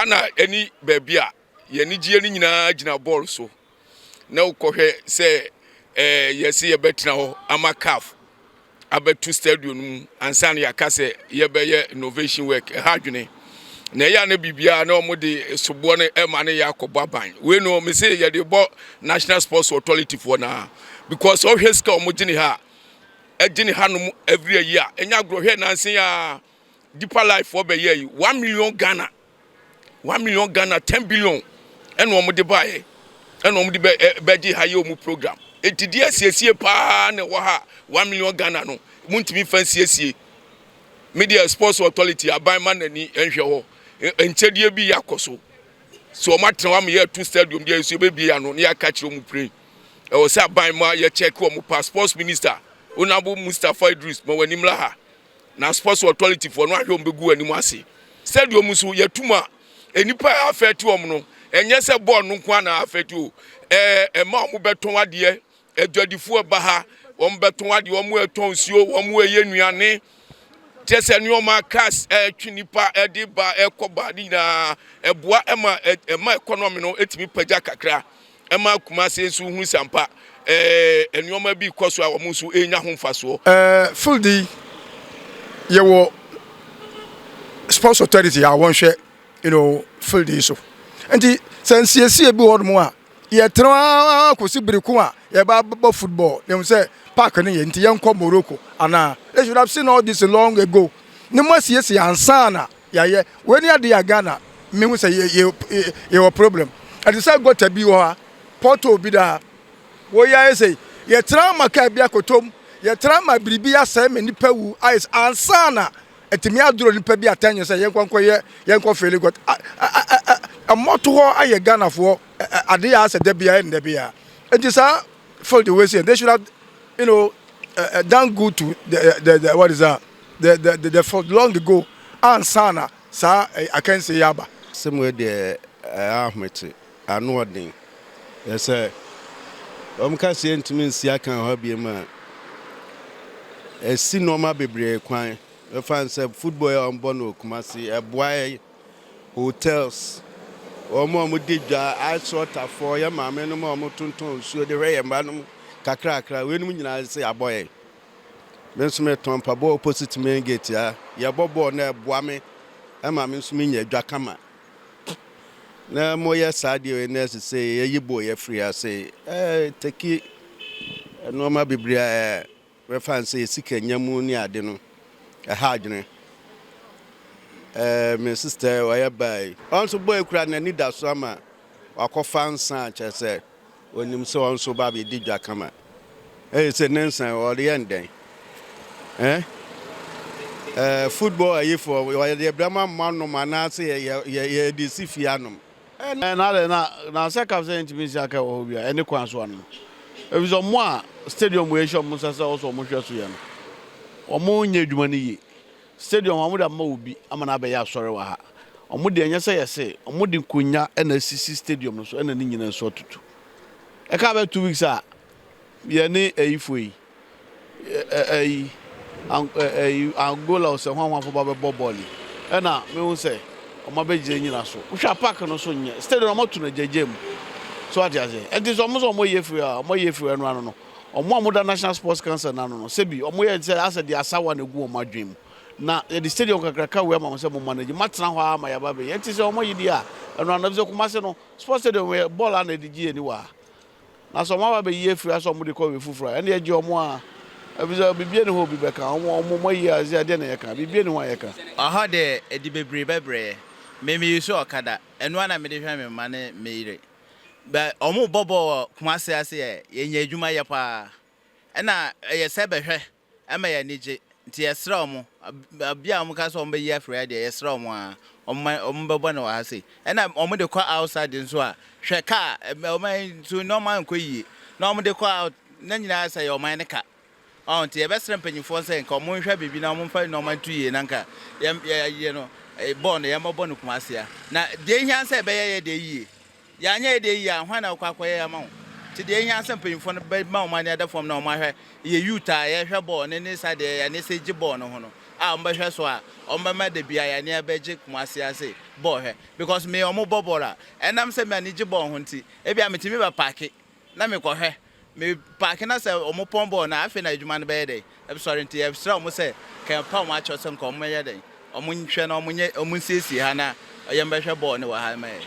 Ghana ani baabi a yɛn anigyeɛ no nyinaa gyina bɔɔl so na wokɔhwɛ sɛ ɛɛ yɛsi yɛbɛtena hɔ ama CAF abɛto stadium no mu ansa na yɛaka sɛ yɛbɛyɛ innovation work, ɛha adwene. Na ɛyɛ a na biribiara na wɔn de soboɔ no ɛma no yɛ akɔbɔ aban wei no. Me se yɛde bɔ National Sports Authority foɔ naa, because ɔhwɛ sika a wɔn gye ne ha, ɛgye ne hanom every year, ɛnyɛ agorɔ. Hwɛ, nansi a Deeper Life foɔ bɛyɛ yi, 1 million Ghana, 1 million Ghana, 10 billion ɛna wɔn de baayɛ, ɛna wɔn de bɛ ɛ bɛgye ha yɛ wɔn program. Eti deɛ siesie paa na ɛwɔ ha, 1 million Ghana no mu ntumi fa nsiesie. Media Sports Authority, aban ma n'ani nhwɛ hɔ. Nkyɛdeɛ bi yɛ akɔ so so wɔn atena hɔ ama yɛtu stadium deɛ nso yɛbɛbie ano na yɛaka kyerɛ wɔn pere. Ɛwɔ sɛ aban ma yɛ check wɔn pa. Sports Minister, Honourable Mustapha Idris, ma wɔn anim la ha na Sports Authority foɔ no ahwɛ wɔn bɛgu wɔn anim ase. Stadium nso yɛtum a, nipa a afɛɛte wɔn no, ɛnyɛ sɛ bɔɔl no nko ana afɛɛte o. Ɛma wɔn bɛtɔn adeɛ, adwadifoɔ ba ha, wɔn bɛtɔn adeɛ, wɔn ɛtɔn nsuo, wɔn ɛyɛ nnuane, kyerɛ sɛ nneɛma, cars ɛtwe nipa ɛde ba ɛkɔ ba ne nyinaa ɛboa ɛma ɛma economy no ɛtumi pagya kakra. Ɛma Kumase nso hu sampa nneɛma bi kɔ so a wɔn nso ɛnya ho mfasoɔ. Field yi, yɛwɔ Sports Authority a wɔnhwɛ field yi so. Nti sɛ nsiesie bi wɔ hɔnom a, yɛtena ara kɔsi biriko a yɛba bɔ football yɛn sɛ park no yɛ nti yɛnkɔ Morocco anaa. They should have seen all this long ago ne mo asiesie ansa na yɛayɛ wei ni. Ade a Ghana mehu sɛ yɛ yɛ yɛwɔ problem, ɛte sɛ gutter bi wɔ ha, pothole bi da ha. Wɔyɛ ayɛ sɛ yɛtena ama kaa bi akotom, yɛtena ama biribi asɛe ma nipa wu ayɛ ansa na ɛtumi aduro nipa bi atɛnyɛ sɛ yɛnkɔ nkɔyɛ, yɛnkɔ fill gutter. Ɛmɔto hɔ ayɛ Ghanafoɔ ade yɛ asɛ da bia ɛnda bia. Nti saa field wei sɛ they should have done good to the what is that, the field long ago ansa na saa akansie yɛ aba. Sɛm wei deɛ, ɛyɛ ahomete, ano ɔden. Yɛ sɛ wɔn ka sɛ yɛntumi nsi akan hɔ bio a, ɛsi nneɛma bebree kwan. Ɛfa sɛ football a wɔbɔ no Kumasi, ɛboa yɛ hotels, wɔn a wɔdi dwa, asɔtafoɔ, yɛ maame nom a wɔtontɔn nsuo de hwɛ yɛn mma nom kakrakra. Weinom nyinaa sɛ yɛabɔ yɛn. Me nso metɔn mpaboa opposite main gate a yɛbɔ bɔɔl na ɛboa me ɛma me nso menya adwa kama. Na moyɛ saa deɛ wei na ɛsɛ sɛ yɛyi bɔɔl yɛfiri ase take nneɛma bebree a bɛfa n sɛ yɛsika nya mu ne ade no, ɛha adwene. Me sister ɔyɛ baa yi, ɔno nso bɔɔl kura n'ani da so ama wakɔfa nsa a kyerɛ sɛ onim sɛ ɔno nso ba abɛdi dwa kama. Ɛyɛ sɛ ne nsa ɔde yɛ ndɛn ɛɛ football ayifoɔ wɔyɛ brɛma mma nom anaasɛ yɛ yɛ yɛde si fie anom. Na de na sɛ CAF sɛ ntumi nsi aka wɔ hɔ bi a, ɛne kwan so ano ebi sɛ ɔmo a stadium wɔ ehyia ɔmo nsa sɛ ɔsɔ ɔmo hwɛ so yɛ no, ɔmo nyɛ adwuma no yie. Stadium ɔmo de ama obi ama na abɛyɛ asɔre wɔ ha. Ɔmo de ɛnyɛ sɛ yɛsɛ ɔmo de nkonnwa ɛna esisi stadium no so, ɛna ne nyinaa nso atutu. Ɛka bɛ 2 weeks a yɛne ɛyifo yi, ɛyi ɛyi Angola ɔsɛ hwan hwanfo ba bɛbɔ bɔɔl yi, ɛna mehu sɛ ɔmo abɛgyina nyina so. Wohwɛ a, park no so nyɛ stadium, ɔmo ato no gyagya mu so ate aseɛ. Ɛnti sɛ ɔmo sɛ ɔmo yɛ firi a, ɔmo yɛ firi ɛno ano no, ɔmo a ɔmo da National Sports Council n'ano no, sɛbi ɔmo yɛ sɛ asɛ de asawa na egu ɔmo adwene mu na yɛde stadium kakraka wei ama mo sɛ mo manage mo atena hɔ ama yaba bɛyɛ. Ɛnti sɛ ɔmo yi di a, ɛno ano sɛ Kumase no sports stadium yɛ bɔɔl a na yɛde gye yɛn ni wɔ ha. Na sɛ ɔmo aba bɛyi afiri asɛ ɔmo de kɔ wei foforɔ a, ɛne yɛgye ɔmo a ebi sɛ biribi ni hɔ obi bɛka ɔmo ayi a, ɛsɛ adeɛ na yɛka biribi ni hɔ a yɛka. Ɔhɔ deɛ, ɛde bebree bɛbrɛ me yi so. Ɔkada ɛno ana mede hwɛ me mma ne me yere bɛ ɔmo bɔ bɔɔl wɔ Kumase ase. Yɛ yɛnya adwuma yɛ paa, ɛna ɛyɛ sɛ bɛhwɛ ɛma yɛ ani gye. Nti yɛsrɛ ɔmo bi a ɔmo ka sɛ ɔmo bɛyi afiri ha deɛ, yɛsrɛ ɔmo a ɔmo bɛbɔ no wɔ ha sei. Ɛna ɔmo de kɔ outside nso a, hwɛ kaa ɔman nso nneɛma nkɔ yie na ɔmo de kɔ out na nyinaa sɛ yɛ ɔman ne ka ɔn. Nti yɛbɛsrɛ mpanyinfoɔ sɛ nka ɔmo nhwɛ biribi na ɔmo mfa nneɛma nto yie na nka yɛn yɛ no bɔɔl no yɛmmɔbɔ no Kumase a. Na deɛ ehia sɛ ɛbɛyɛ yɛ deɛ yie, yɛanyɛ yɛ deɛ yie a, hwan na ɔkɔ akɔyɛ ama wo? Nti deɛ ehia sɛ mpanyinfoɔ no bɛma wɔn ani ada fam na wɔn ahwɛ yɛ youth a yɛhwɛ bɔɔl ne sa deɛ yɛne sɛ gye bɔɔl no ho no. a ɔmo bɛhwɛ so a ɔmo bɛma da bia yɛn ani abɛgye Kumasi ase bɔɔl hwɛ, because me, ɔmo bɔ bɔɔl a, ɛnam sɛ me ani gye bɔɔl ho nti, ebi a metumi bɛ park na mekɔhwɛ. Me park na sɛ ɔmo pɔn bɔɔl na afei na adwuma no bɛyɛ dɛ ɛsɔre. Nti yɛsrɛ ɔmo sɛ kɛmpa ɔmo akyɛw sɛ nka ɔmo yɛ dɛ ɔmo nhwɛ na ɔmo nyɛ, ɔmo nsiesie ha na yɛn bɛhwɛ bɔɔl no wɔ ha ma yɛ.